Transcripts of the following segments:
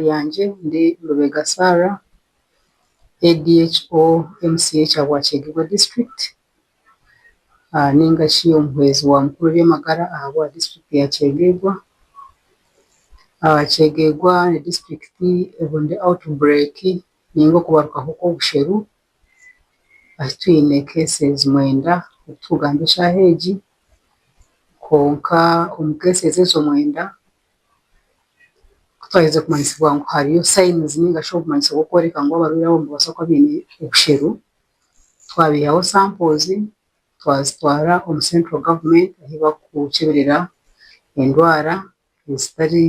Ryangye ndi Lubega Sarah, ADHO MCH ahabwa Kyegegwa disiturikiti ninga shi omuhwezi wa mukuru w'eby'amagara ahabwa disiturikiti ya Kyegegwa. Kyegegwa ni disiturikiti ebonire out break ninga okubarukaho kw'obusheru ahu twine cases mwenda obu turikugamba eshaaha egi kwonka omu cases ezo mwenda, Ku twaherize kumanyisibwa ngu hariyo signs ninga shi obumanyiso bw'okworeka ngu abarwaire abo nibabaasa kuba baine obusheru, twabaihaho samples twazitwara omu central government ahu barikukyeberera endwara ezitari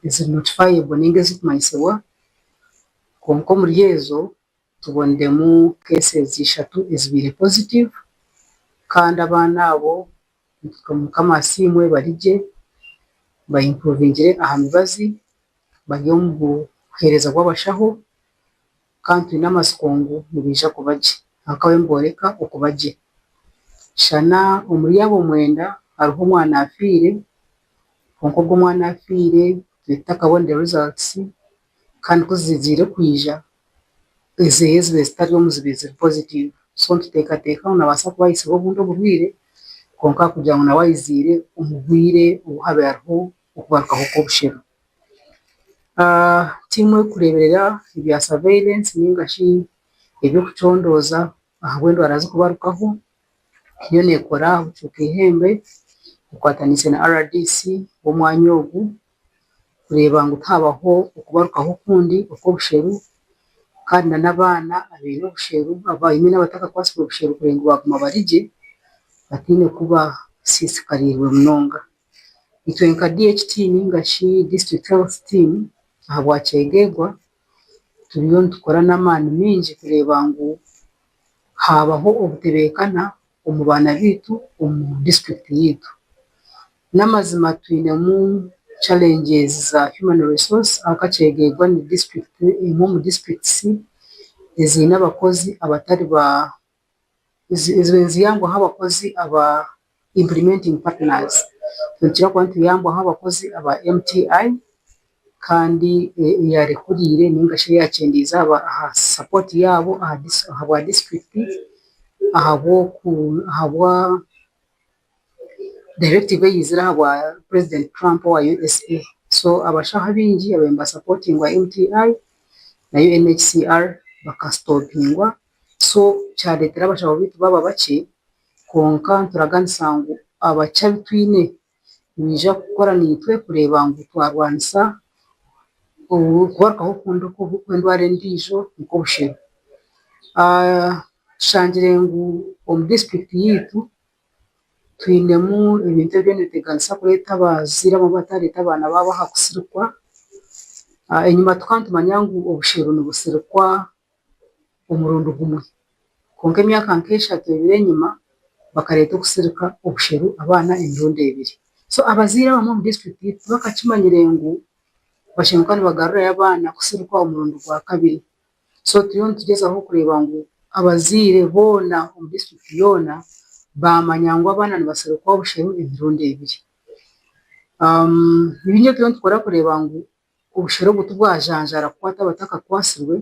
eziri notifiable ninga ezirikumanyisibwa kwonka omuri ezo tuboniremu cases ishatu ezibaire positive kandi abaana abo Mukama asiimwe bari gye, ba improvingire aha mibazi, bari omu buheereza bw'abashaho kandi twine amatsiko ngu nibaija kuba gye ahabw'okuba bariyo nibooreka okuba gye. Shana omuri abo mwenda hariho omwana afiire kwonka ogwo omwana afiire tutakabonire results kandi ku zigiire kwija ezeye zibaire zitari omu zibaire ziri positive so nituteekateeka ngu nabaasa kuba aitsirwe obundi oburwaire kwonka kugira ngu nawe aiziire omu bwire obu habaire hariho okubarukaho kw'obusheru. Tiimu erikureeberera ebya surveillance ninga shi eby'okucondooza ahabw'endwara zirikubarukaho eriyo neekora bucuuka eihembe ekwataniise na RDC w'omwanya ogu kureeba ngu tihabaho okubarukaho okundi okw'obusheru kandi na n'abaana abaine obusheru I mean abatakakwatsirwe obusheru kureeba ngu baaguma bari gye bataine ku basiisikariirwe munonga. Itwe nka DHT ninga shi District Health Team ahabwa Kyegegwa turiyo nitukora n'amaani maingi kureeba ngu haabaho obutebeekana omu baana baitu omu disiturikiti yaitu. N'amazima twinemu challenges za human resource ahabw'okuba Kyegegwa ni disiturikiti emwe omu disiturikiti eziine abakozi abatari ba ezibaire niziyambwaho abakozi aba implementing partners. Nitukira kuba nituyambwaho abakozi aba MTI kandi eyarekuriire ninga shi eyakyendiize aha support yaabo ahabwa disiturikiti ahabwa directive eyaizire ahabwa president Trump owa USA. So abashaho abaingi ababaire nibasapotingwa MTI na UNHCR bakasitopingwa so kyareetera abashaho baitu baaba bakye kwonka nituraganisa ngu abakye abu twine nibaija kukora naitwe kureeba ngu twarwanisa okugarukaho okundi okw'endwara endiijo nk'obusheru. Tushangire ngu omu disiturikiti yaitu twinemu ebintu ebiriyo nibiteganisa kureeta abazaire abamwe batareeta abaana baabo aha kusirikwa. Enyima tukaba nitumanya ngu obusheru nibusirikwa omurundi gumwe kwonka emyaka nk'eshatu ebiri enyima bakareeta okusirika obusheru abaana emirundi ebiri. So abazaire abamwe omu disiturikiti yaitu tibakakimanyire ngu bashemereire kuba nibagarurayo abaana kusirikwa omurundi gwakabiri. So turiyo nitugyezaho kureeba ngu abazaire boona omu disiturikiti yoona baamanya ngu abaana nibasirikwa obusheru emirundi ebiri. Nibingi ebi turiyo nitukora kureeba ngu obusheru obu tibwajanjaara kukwata abatakakwatsirwe,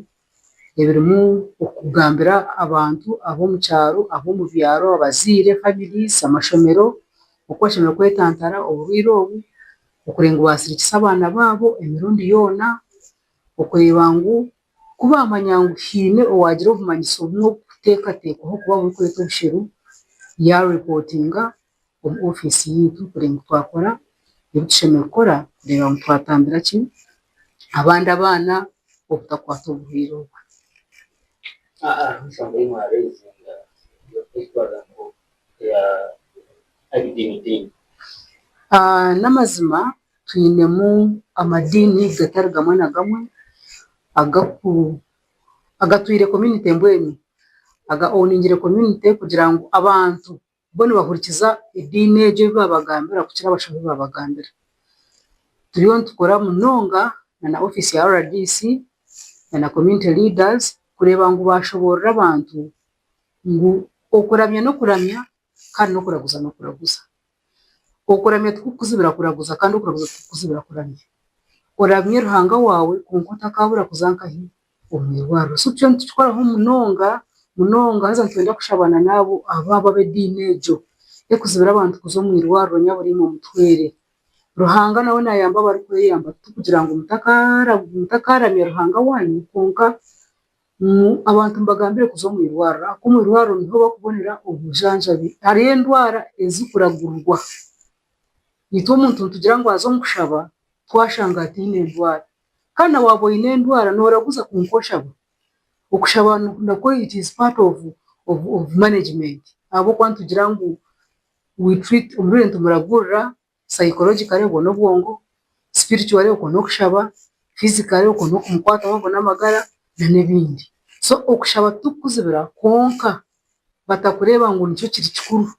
ebirimu okugambira abantu ab'omu kyaro, ab'omu byaro, abazaire, families, amashomero oku bashemereire kwetantara oburwaire obu, okureeba ngu baasirikisa abaana baabo emirundi yoona, okureeba ngu ku baamanya ngu haine owaagira obumanyiso bumwe oburikuteekateekwaho kuba burikureeta obusheru, yaaripootinga omu ofiisi yaitu kureeba ngu twakora ebi tushemereire kukora kureeba ngu twatambira ki abandi abaana obutakwatwa oburwaire obu. N'amazima twinemu amadiini gatari gamwe na gamwe agatwire community mbwenu aga owuningire community kugira ngu abantu bo nibahurikiza ediini egyo ebi baabagambira kukira abashaho ebi baabagambira. Turiyo nitukora munonga na na ofiisi ya RDC na na community leaders kureeba ngu baashoboorora abantu ngu okuramya n'okuramya kandi n'okuraguza n'okuraguza. Okuramya tikukuzibira kuraguza kandi okuraguza tikukuzibira kuramya. Oramye Ruhanga waawe kwonka otakaabura kuza nkahi? Omu irwariro. So tukyo nitukikoraho munonga munonga haza nitwenda kushaba na n'abo abo ab'ediini egyo ekuzibira abantu kuza omu irwariro nyabura imwe mutwere. Ruhanga nawe naayamba abarikweyamba tikugira ngu mutakaramya Ruhanga waanyu kwonka abantu mubagambire kuza omu irwariro ahakuba omu irwariro niho barikubonera obujanjabi. Hariyo endwara ezirikuragurwa. Itwe omuntu nitugira ngu aze omu kushaba twashanga ataine ndwara. Kandi na waaba oine endwara nooraguza kwonka oshaba. Okushaba nakwo it is part of of management ahabw'okuba nitugira ngu we treat omurwaire nitumuragurira psychologically obwo n'obwongo, spiritually okwo n'okushaba, physically okwo n'okumukwataho abone amagara na n'ebindi. So okushaba titukukuzibira kwonka batakureeba ngu nikyo kiri kikuru.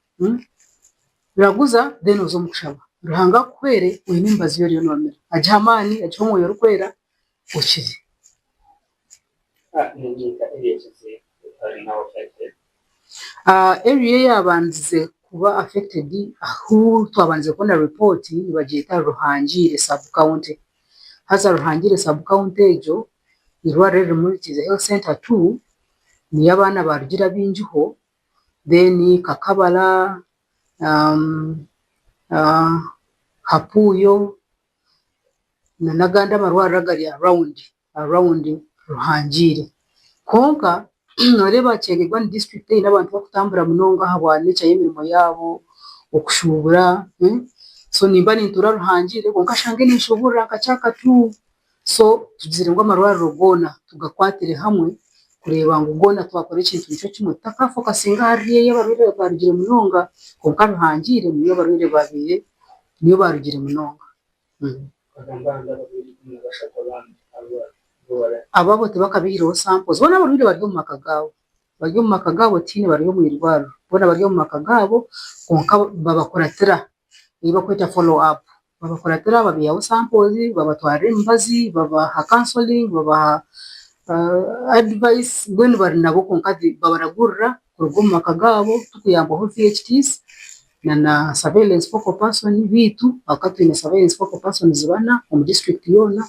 Raguza then oze omu kushaba. Ruhanga akuhwere oine emibazi ei oriyo noomira. Agihe amaani, agihe omwoyo orikwera okire. Area eyabandize kuba affected ahu twabandize kubona report nibagyeta Ruhangire sub county. Haza Ruhangire sub county egyo eirwariro eririmu it is a health center two niyo abaana barugire abaingiho then Kakabara, Kapuuyo na n'agandi amarwariro agari around around Ruhangiire. Kwonka nooreeba Kyegegwa ni disiturikiti eine abantu barikutambura munonga ahabwa nature y'emirimo yaabo, okushuubura, so nimba nintuura Ruhangiire kwonka shange ninshuuburira nka Kyakatu. So tugizire ngu amarwariro goona tugakwatire hamwe kureeba ngu goona twakora ekintu nikyo kimwe tutakafokasinga ahari ei abarwaire barugire munonga kwonka Ruhangiire niyo abarwaire baabaire niyo baarugire munonga. Ababo tibakabaihireho samples boona abarwaire bari omu maka gaabo, bari omu maka gaabo tihaine bari omu irwariro, boona bari omu maka gaabo kwonka nibabakuratira ei barikweta follow up, babakuratira babaihaho samples, babatwarira emibazi, babaha counseling, babaha advice mbwenu bari nabo kwonka babaragurira kuruga omu maka gaabo turikuyambwaho VHTs na na surveillance focal person beitu ahakuba twine surveillance focal persons bana omu district yoona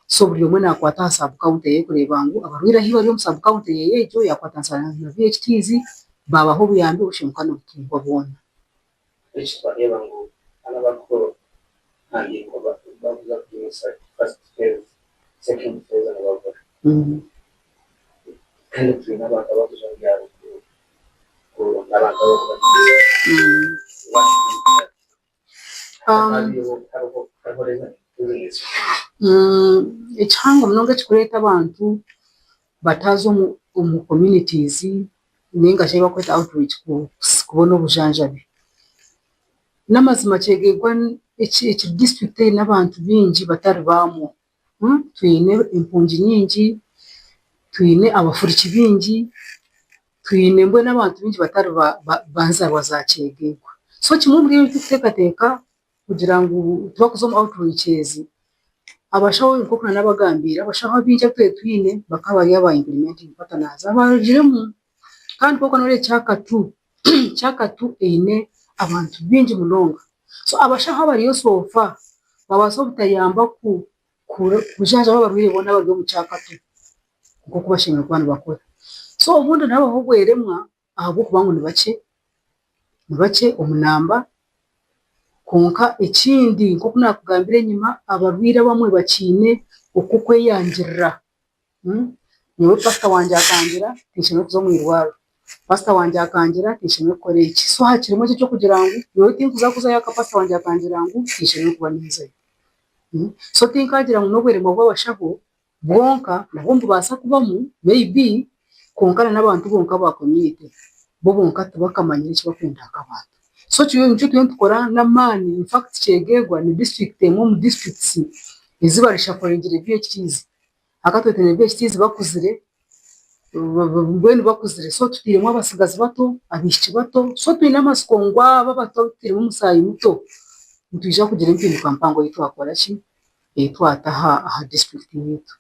so buri omwe nakwata aha sub county eye kureeba ngu abarwaire ahu bari omu sub county eye egyo yakwatanisa na VHTs babaha obuyambi obushemereire kuba nibutungwa boona. Eki twareeba ngu hanu abarikuhandiikwa barikuza kugyemesa first phase, second phase nibabura. Kandi twine abantu abarikuza omu byaro kuronda abantu abarikubagyemesa. Hariho reason? Ekihango munonga ekirikureeta abantu bataaza omu communities ninga shi ebi barikweta outreach kubona obujanjabi. N'amazima kyegegwa eki disiturikiti eine abantu baingi batari baamwo. Twine empungi nyingi, twine abafuruki baingi, twine mbwenu abantu baingi batari banzaarwa za Kyegegwa. So kimwe omuri ebyo ebi turikuteekateeka kugira ngu twakuza omu outreach ezi, abashaho nk'oku naabagambiire, abashaho abaingi abu twaba twine bakaba bari aba implementing partners abarugiremu. Kandi kwonka nooreeba Kyakatu, Kyakatu eine abantu baingi munonga. So abashaho abariyo so far babaasa obutayamba kujanjaba abarwaire boona abari omu Kyakatu nk'oku bashemereire kuba nibakora. So obundi nihabaho obweremwa ahabw'okuba ngu nibakye, nibakye omu namba kwonka ekindi nk'oku naakugambira enyima abarwaire abamwe bakiine okw'okweyangirira. Nyowe pasita wangye akangira tinshemereire kuza omu irwariro, pasita wangye akangira tinshemereire kukora eki, so hakirimu eki eky'okugira ngu nyowe tinkuza kuzayo ahakuba pasita wangye akangira ngu tinshemereire kuba ninzayo. So tinkagira ngu n'obweremwa bw'abashaho bwonka nabwo nibubaasa kubamu may be kwonka na n'abantu bonka aba community bo bonka tibakamanyire eki barikwenda nk'abantu. So nikyo turiyo nitukora n'amaani in fact Kyegegwa ni disiturikiti emwe omu disiturikiti ezi bareshaforingire VHTs. Akatwe twine VHTs bakuzire mbwenu bakuzire so tutairemu abatsigazi bato, abaishiki bato so twine amatsiko ngu aba abato abu tutairemu omusaayi muto nitwija kugira empinduka mpango ei twakora ki, ei twata aha disiturikiti yaitu.